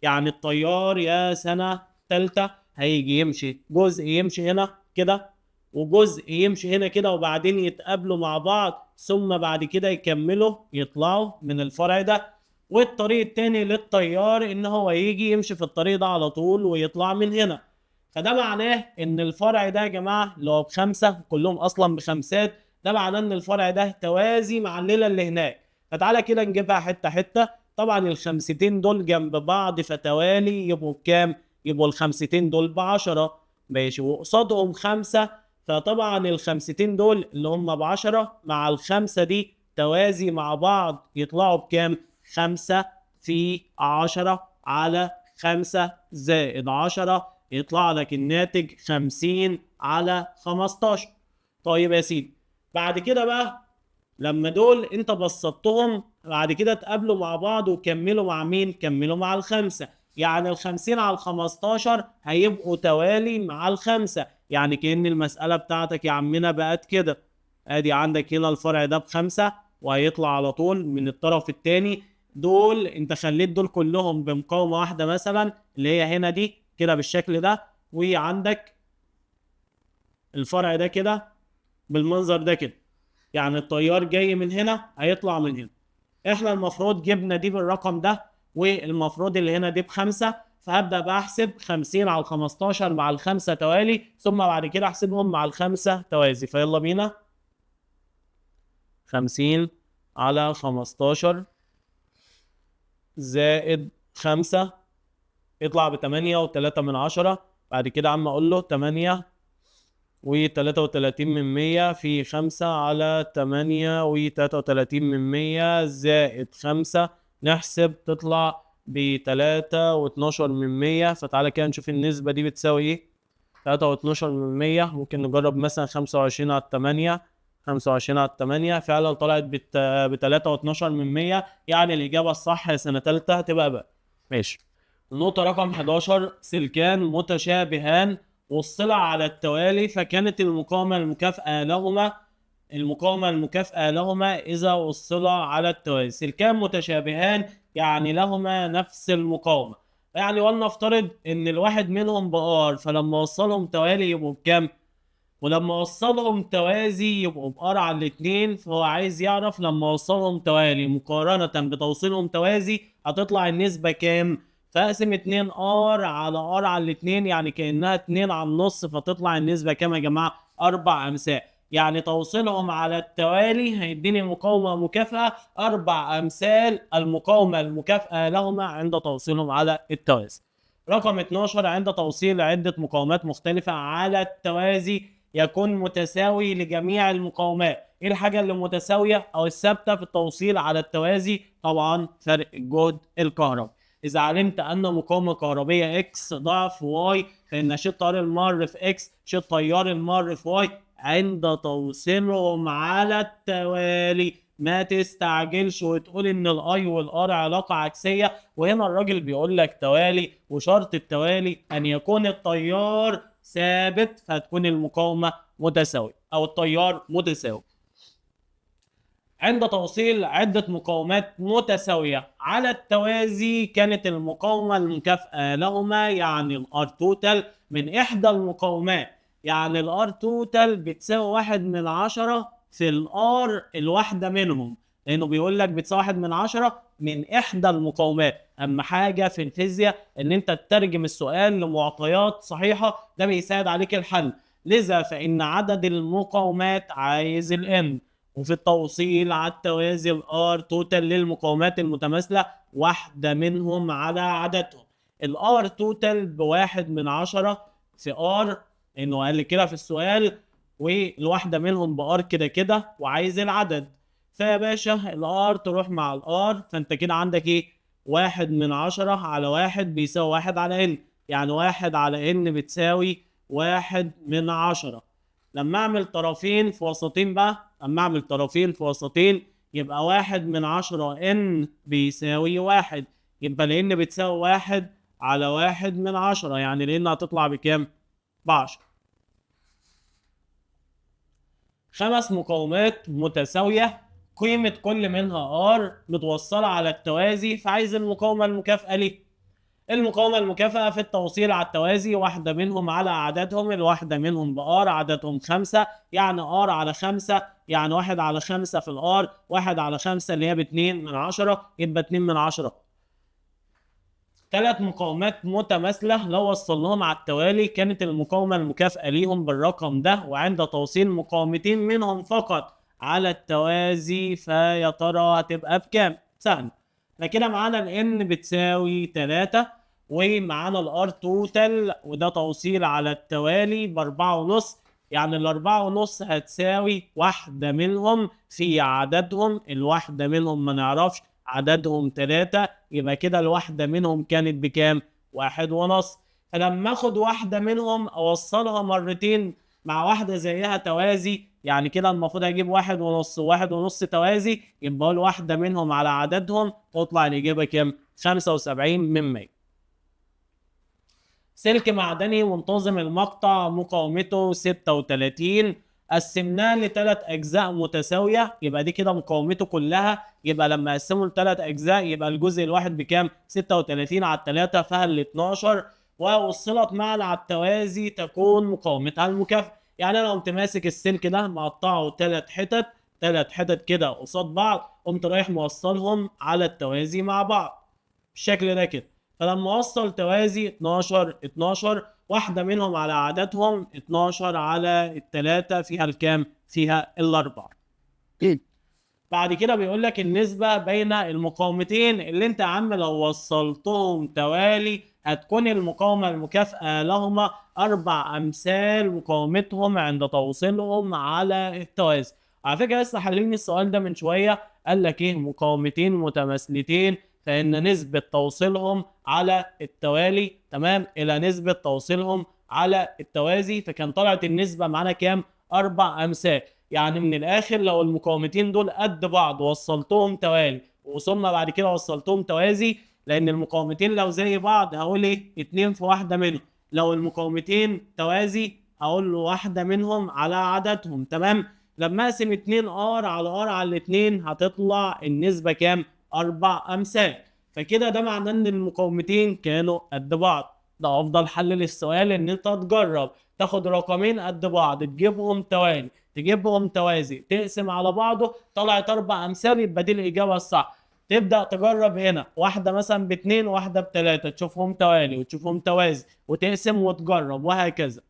يعني التيار يا سنة تالتة هيجي يمشي جزء يمشي هنا كده وجزء يمشي هنا كده، وبعدين يتقابلوا مع بعض، ثم بعد كده يكملوا يطلعوا من الفرع ده. والطريق التاني للتيار ان هو يجي يمشي في الطريق ده على طول ويطلع من هنا. فده معناه ان الفرع ده يا جماعة اللي هو ب5 كلهم اصلا بخمسات، ده معناه ان الفرع ده توازي مع الليلة اللي هناك. فتعالى كده نجيبها حتة حتة. طبعا الخمستين دول جنب بعض فتوالي يبقوا بكام؟ يبقوا الخمستين دول ب10، ماشي، وقصادهم 5، فطبعا الخمستين دول اللي هم ب10 مع ال5 دي توازي مع بعض يطلعوا بكام؟ 5 في 10 على 5 زائد 10، يطلع لك الناتج 50 على 15. طيب يا سيدي، بعد كده بقى لما دول انت بسطتهم بعد كده اتقابلوا مع بعض وكملوا مع مين؟ كملوا مع ال5، يعني ال50 على 15 هيبقوا توالي مع ال5، يعني كأن المسألة بتاعتك يا عمنا بقت كده. ادي عندك هنا الفرع ده ب5 وهيطلع على طول من الطرف التاني. دول انت خليت دول كلهم بمقاومة واحدة مثلا اللي هي هنا دي كده بالشكل ده، وعندك الفرع ده كده بالمنظر ده كده، يعني التيار جاي من هنا هيطلع من هنا. احنا المفروض جبنا دي بالرقم ده، والمفروض اللي هنا دي ب5، فهبدأ بقى احسب 50 على 15 مع ال5 توالي، ثم بعد كده احسبهم مع ال5 توازي. فيلا بينا، 50 على 15 زائد 5 يطلع ب8.3. بعد كده عم اقول له 8.33 في 5 على 8.33 زائد 5، نحسب تطلع ب3.12. فتعالى كده نشوف النسبة دي بتساوي ايه. 3.12، ممكن نجرب مثلا 25 على 8، 25 على 8 فعلا طلعت ب3.12، يعني الإجابة الصح يا سنة تالتة هتبقى بقى. ماشي. النقطة رقم 11، سلكان متشابهان وصلا على التوالي، فكانت المقاومة المكافئة لهما، المقاومة المكافئة لهما إذا وصلا على التوازي. سلكان متشابهان يعني لهما نفس المقاومة، يعني ولنفترض إن الواحد منهم ب R، فلما وصلهم توالي يبقوا بكام؟ ولما وصلهم توازي يبقوا ب R على الاتنين. فهو عايز يعرف لما وصلهم توالي مقارنة بتوصيلهم توازي هتطلع النسبة كام؟ فاقسم 2 R على R على الاتنين، يعني كأنها 2 على النص، فتطلع النسبة كام يا جماعة؟ 4 أمثال. يعني توصيلهم على التوالي هيديني مقاومة مكافئة 4 أمثال المقاومة المكافئة لهما عند توصيلهم على التوازي. رقم 12، عند توصيل عدة مقاومات مختلفة على التوازي يكون متساوي لجميع المقاومات. ايه الحاجة اللي متساوية او الثابتة في التوصيل على التوازي؟ طبعا فرق الجهد الكهربي. إذا علمت أن مقاومة كهربية X ضعف Y، فإن شيء التيار المار في X شيء التيار المار في Y عند توصيلهم على التوالي. ما تستعجلش وتقول إن ال I وال R علاقة عكسية، وهنا الراجل بيقول لك توالي، وشرط التوالي أن يكون التيار ثابت، فهتكون المقاومة متساوية أو التيار متساوي. عند توصيل عدة مقاومات متساوية على التوازي كانت المقاومة المكافئة لهما، يعني ال R total من إحدى المقاومات، يعني ال R total بتساوي 1/10 في ال R الواحدة منهم، لأنه بيقول لك بتساوي 1/10 من إحدى المقاومات. أهم حاجة في الفيزياء إن أنت تترجم السؤال لمعطيات صحيحة، ده بيساعد عليك الحل. لذا فإن عدد المقاومات عايز ال N، وفي التوصيل على التوازي ال R total للمقاومات المتماثلة واحدة منهم على عددهم. ال R total ب1/10 في R، لأنه قال لي كده في السؤال، والواحدة منهم ب R كده كده، وعايز العدد. فيا باشا ال R تروح مع ال R، فانت كده عندك ايه؟ 1/10 على 1 بيساوي 1 على N، يعني 1 على N بتساوي 1/10. لما اعمل طرفين في وسطين بقى، لما اعمل طرفين في وسطين يبقى 1/10 N بيساوي 1، يبقى ال N بتساوي 1 على 1/10، يعني ال N هتطلع بكام؟ ب10. 5 مقاومات متساوية قيمة كل منها R متوصلة على التوازي، فعايز المقاومة المكافئة ليه؟ المقاومة المكافئة في التوصيل على التوازي واحدة منهم على عددهم، الواحدة منهم ب R عددهم 5، يعني R على 5، يعني 1 على 5 في ال R، 1 على 5 اللي هي ب2/10، يبقى 2/10. 3 مقاومات متماثلة لو وصلناهم على التوالي كانت المقاومة المكافئة ليهم بالرقم ده، وعند توصيل مقاومتين منهم فقط على التوازي فيا ترى هتبقى بكام؟ سهل. احنا كده معانا ال N بتساوي 3، ومعانا ال R total وده توصيل على التوالي ب4.5، يعني 4.5 هتساوي واحدة منهم في عددهم، الواحدة منهم ما نعرفش عددهم 3، يبقى كده الواحدة منهم كانت بكام؟ 1.5. فلما اخد واحدة منهم اوصلها مرتين مع واحدة زيها توازي، يعني كده المفروض اجيب 1.5 و1.5 توازي، يبقى اقول واحدة منهم على عددهم، تطلع الإجابة كام؟ 75%. سلك معدني منتظم المقطع مقاومته 36، قسمناه لثلاث أجزاء متساوية، يبقى دي كده مقاومته كلها، يبقى لما أقسمه لثلاث أجزاء يبقى الجزء الواحد بكام؟ 36 على 3 فهل 12، ووصلت معنا على التوازي تكون مقاومتها المكافئة. يعني أنا قمت ماسك السلك ده مقطعه 3 حتت، 3 حتت كده قصاد بعض، قمت رايح موصلهم على التوازي مع بعض بالشكل ده كده. فلما اوصل توازي 12 12، واحدة منهم على عددهم 12 على 3 فيها الكام؟ فيها 4. بعد كده بيقول لك النسبة بين المقاومتين اللي انت يا عم لو وصلتهم توالي هتكون المقاومة المكافئة لهما 4 أمثال مقاومتهم عند توصيلهم على التوازي. على فكرة لسه حللني السؤال ده من شوية، قال لك ايه؟ مقاومتين متماثلتين فإن نسبة توصيلهم على التوالي تمام إلى نسبة توصيلهم على التوازي، فكان طلعت النسبة معانا كام؟ 4 أمثال. يعني من الآخر لو المقاومتين دول قد بعض وصلتهم توالي وثم بعد كده وصلتهم توازي، لأن المقاومتين لو زي بعض هقول إيه؟ 2 في واحدة منهم، لو المقاومتين توازي هقول له واحدة منهم على عددهم، تمام؟ لما أقسم 2 R على R على 2 هتطلع النسبة كام؟ 4 أمثال. فكده ده معناه إن المقاومتين كانوا قد بعض. ده أفضل حل للسؤال، إن أنت تجرب تاخد رقمين قد بعض تجيبهم توالي تجيبهم توازي تقسم على بعضه، طلعت 4 أمثال يبقى دي الإجابة الصح. تبدأ تجرب هنا واحدة مثلا ب2 واحدة ب3، تشوفهم توالي وتشوفهم توازي وتقسم وتجرب وهكذا.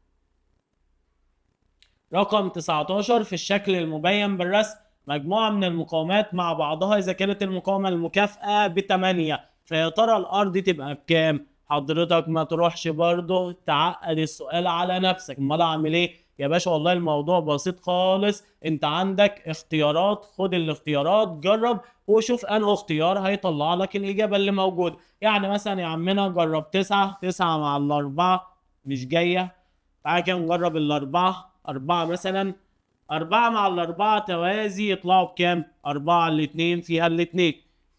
رقم 19 في الشكل المبين بالرسم مجموعة من المقاومات مع بعضها إذا كانت المقاومة المكافئة ب8، فيا ترى ال R دي تبقى بكام؟ حضرتك ما تروحش برضه تعقد السؤال على نفسك، امال اعمل ايه؟ يا باشا والله الموضوع بسيط خالص، انت عندك اختيارات، خد الاختيارات جرب وشوف انه اختيار هيطلع لك الاجابه اللي موجوده. يعني مثلا يا عمنا جرب 9، 9 مع 4 مش جايه، تعالى كده نجرب 4، 4 مثلا، 4 مع 4 توازي يطلعوا بكام؟ 4 على 2 فيها 2،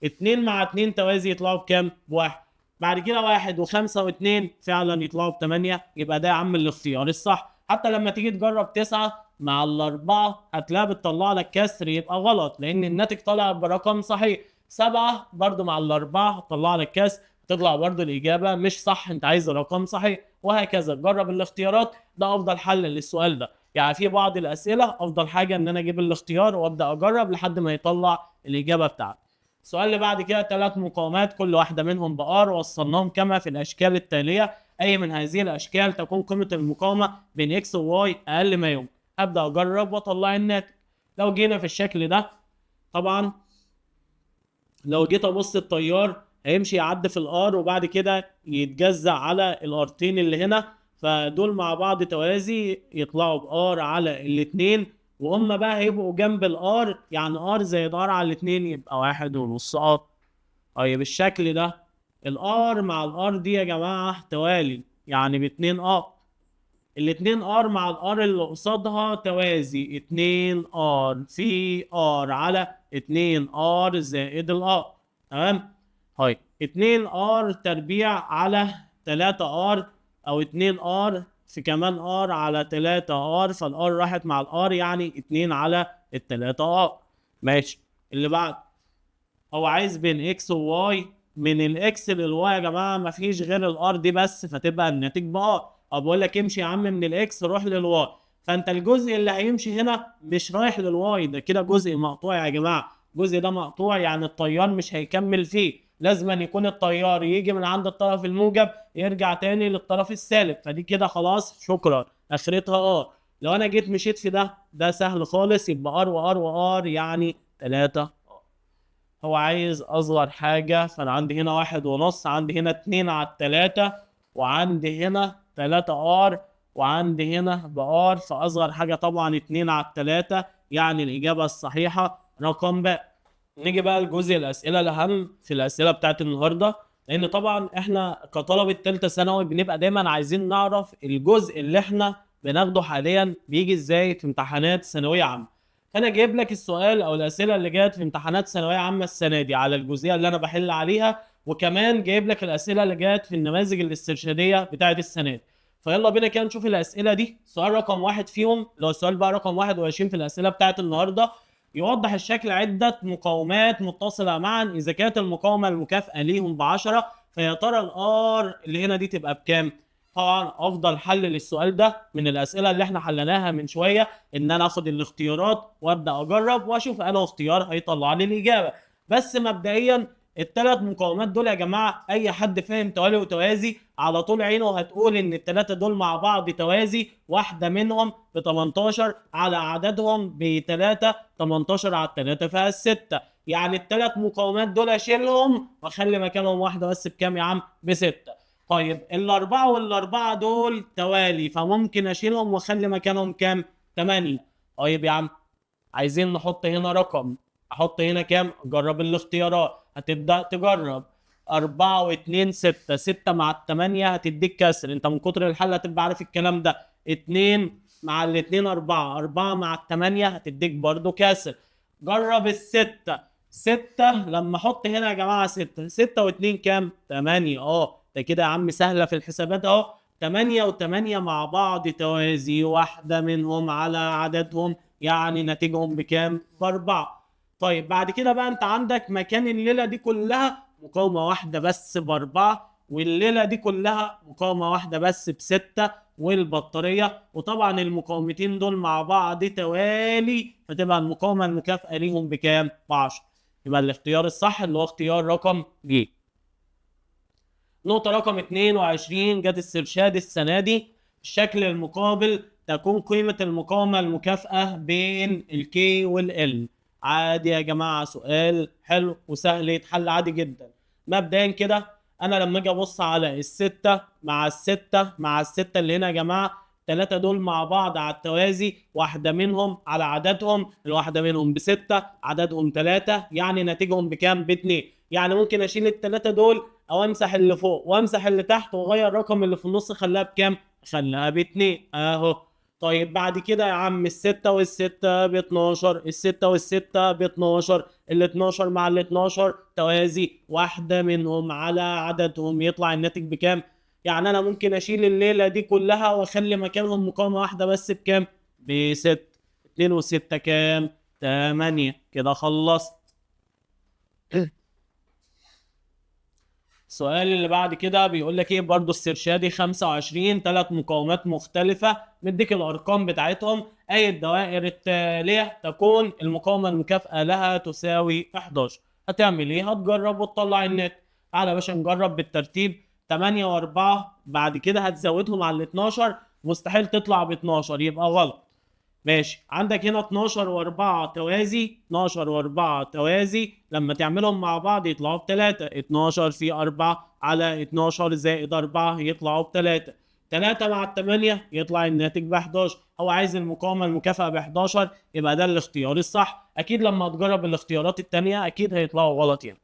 2 مع 2 توازي يطلعوا بكام؟ ب1. بعد كده 1 و5 و2 فعلا يطلعوا ب8، يبقى ده يا عم الاختيار الصح. حتى لما تيجي تجرب 9، مع الأربعة هتلاقيها بتطلع لك كسر، يبقى غلط لأن الناتج طالع برقم صحيح. 7 برضو مع الأربعة هتطلع لك كسر، تطلع برضو الإجابة مش صح، أنت عايز رقم صحيح، وهكذا. جرب الاختيارات، ده أفضل حل للسؤال ده. يعني في بعض الأسئلة أفضل حاجة إن أنا أجيب الاختيار وأبدأ أجرب لحد ما يطلع الإجابة بتاعتي. السؤال اللي بعد كده 3 مقاومات كل واحدة منهم ب R، وصلناهم كما في الأشكال التالية، أي من هذه الأشكال تكون قيمة المقاومة بين X و Y أقل ما يمكن. أبدأ أجرب وأطلع الناتج. لو جينا في الشكل ده طبعا لو جيت أبص التيار هيمشي يعدي في ال R وبعد كده يتجزأ على ال R تين اللي هنا، فدول مع بعض توازي يطلعوا ب R على الاتنين، وهم بقى هيبقوا جنب ال R، يعني R زائد R على الاتنين يبقى 1.5 R. طيب الشكل ده ال R مع ال R دي يا جماعة توالي، يعني باتنين R، الاتنين R مع ال R اللي قصادها توازي، 2 R في R على 2 R زائد ال R، تمام؟ طيب 2 R تربيع على 3 R، او 2 R في كمان R على 3 R، فال R راحت مع ال R، يعني 2 على التلاتة R. ماشي. اللي بعد هو عايز بين X و Y، من ال X لل Y يا جماعة مفيش غير ال R دي بس، فتبقى الناتج ب R. أو بقول لك امشي يا عم من ال X روح لل Y، فانت الجزء اللي هيمشي هنا مش رايح لل Y، ده كده جزء مقطوع يا جماعة، الجزء ده مقطوع يعني التيار مش هيكمل فيه، لازم أن يكون التيار يجي من عند الطرف الموجب يرجع تاني للطرف السالب، فدي كده خلاص شكرا اخرتها R. لو انا جيت مشيت في ده، ده سهل خالص، يبقى R و R و R يعني 3 R. هو عايز اصغر حاجة، فانا عندي هنا 1.5، عندي هنا 2 على 3، وعندي هنا 3 R، وعندي هنا ب R، فاصغر حاجة طبعا 2 على 3، يعني الإجابة الصحيحة رقم ب. نيجي بقى لجزء الأسئلة الأهم في الأسئلة بتاعت النهاردة، لأن طبعا إحنا كطلبة تالتة ثانوي بنبقى دايما عايزين نعرف الجزء اللي إحنا بناخده حاليا بيجي إزاي في امتحانات ثانوية عامة. فأنا جايب لك السؤال أو الأسئلة اللي جت في امتحانات ثانوية عامة السنة دي على الجزئية اللي أنا بحل عليها، وكمان جايب لك الأسئلة اللي جت في النماذج الاسترشادية بتاعت السنة دي. فيلا بينا كده نشوف الأسئلة دي. سؤال رقم 1 فيهم اللي هو السؤال بقى رقم 21 في الأسئلة بتاعت النهاردة، يوضح الشكل عدة مقاومات متصلة معا، إذا كانت المقاومة المكافئة ليهم ب10، فيا ترى ال R اللي هنا دي تبقى بكام؟ طبعا أفضل حل للسؤال ده من الأسئلة اللي احنا حليناها من شوية إن أنا آخد الاختيارات وأبدأ أجرب وأشوف أنا اختيار هيطلع لي الإجابة. بس مبدئيا الثلاث مقاومات دول يا جماعة أي حد فاهم توالي وتوازي على طول عينه هتقول إن الثلاثة دول مع بعض توازي، واحدة منهم ب 18 على عددهم ب 3، 18 على 3 فيها 6، يعني الثلاث مقاومات دول أشيلهم وأخلي مكانهم واحدة بس بكام يا عم؟ ب6. طيب الأربعة والأربعة دول توالي، فممكن أشيلهم وأخلي مكانهم كام؟ 8. طيب يا عم عايزين نحط هنا رقم، أحط هنا كام؟ جرب الاختيارات، هتبدأ تجرب 4 و2 6، 6 مع 8 هتديك كسر، انت من كتر الحل هتبقى عارف الكلام ده. 2 مع 2 4، 4 مع 8 هتديك برضو كسر. جرب الستة، 6 لما احط هنا يا جماعة 6، 6 و2 كام؟ 8. ده كده يا عم سهلة في الحسابات اهو. 8 و8 مع بعض توازي، واحدة منهم على عددهم، يعني ناتجهم بكام؟ ب4. طيب بعد كده بقى انت عندك مكان الليلة دي كلها مقاومة واحدة بس ب4، والليلة دي كلها مقاومة واحدة بس ب6، والبطارية، وطبعا المقاومتين دول مع بعض توالي، فتبقى المقاومة المكافئة ليهم بكام؟ ب10. يبقى الاختيار الصح اللي هو اختيار رقم ج. نقطة رقم 22 جت استرشاد السنة دي، الشكل المقابل تكون قيمة المقاومة المكافئة بين ال K وال L. عادي يا جماعة، سؤال حلو وسهل يتحل عادي جدا. مبدئيا كده انا لما اجي ابص على الستة مع الستة مع الستة اللي هنا يا جماعة، التلاتة دول مع بعض على التوازي، واحدة منهم على عددهم، الواحدة منهم ب6، عددهم 3، يعني ناتجهم بكام؟ ب2. يعني ممكن اشيل التلاتة دول او امسح اللي فوق وامسح اللي تحت واغير الرقم اللي في النص، خلاها بكام؟ خلاها ب2 اهو. طيب بعد كده يا عم الستة والستة ب12، الستة والستة ب12، ال12 مع ال12 توازي، واحدة منهم على عددهم، يطلع الناتج بكام؟ يعني أنا ممكن أشيل الليلة دي كلها وأخلي مكانهم مقاومة واحدة بس بكام؟ ب6، 2 و6 كام؟ 8. كده خلصت. السؤال اللي بعد كده بيقول لك ايه برضو؟ استرشادي 25، 3 مقاومات مختلفة، مديك الارقام بتاعتهم. اي الدوائر التالية تكون المقاومة المكافئة لها تساوي 11؟ هتعمل ايه؟ هتجرب وتطلع النت. تعالى يا باشا نجرب بالترتيب. 8 و4، بعد كده هتزودهم على ال 12، مستحيل تطلع ب 12 يبقى غلط. ماشي، عندك هنا 12 و4 توازي، 12 و4 توازي، لما تعملهم مع بعض يطلعوا ب3، 12 في 4 على 12 زائد 4 يطلعوا ب3، 3 مع 8 يطلع الناتج ب 11. هو عايز المقاومة المكافئة ب 11، يبقى ده الاختيار الصح. أكيد لما تجرب الاختيارات التانية أكيد هيطلعوا غلط يعني.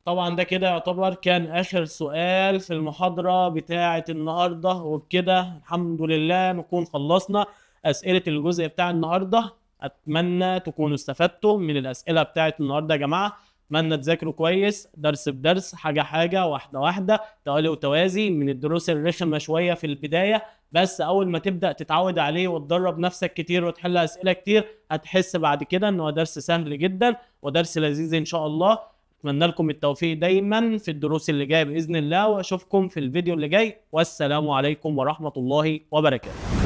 طبعا ده كده يعتبر كان آخر سؤال في المحاضرة بتاعة النهاردة، وبكده الحمد لله نكون خلصنا أسئلة الجزء بتاع النهاردة. أتمنى تكونوا استفدتوا من الأسئلة بتاعة النهاردة يا جماعة. أتمنى تذاكروا كويس، درس بدرس، حاجة حاجة، واحدة واحدة، توالي وتوازي. من الدروس الرخمة شوية في البداية، بس أول ما تبدأ تتعود عليه وتدرب نفسك كتير وتحل أسئلة كتير، هتحس بعد كده إن هو درس سهل جدا ودرس لذيذ إن شاء الله. أتمنى لكم التوفيق دايما في الدروس اللي جاية بإذن الله، وأشوفكم في الفيديو اللي جاي. والسلام عليكم ورحمة الله وبركاته.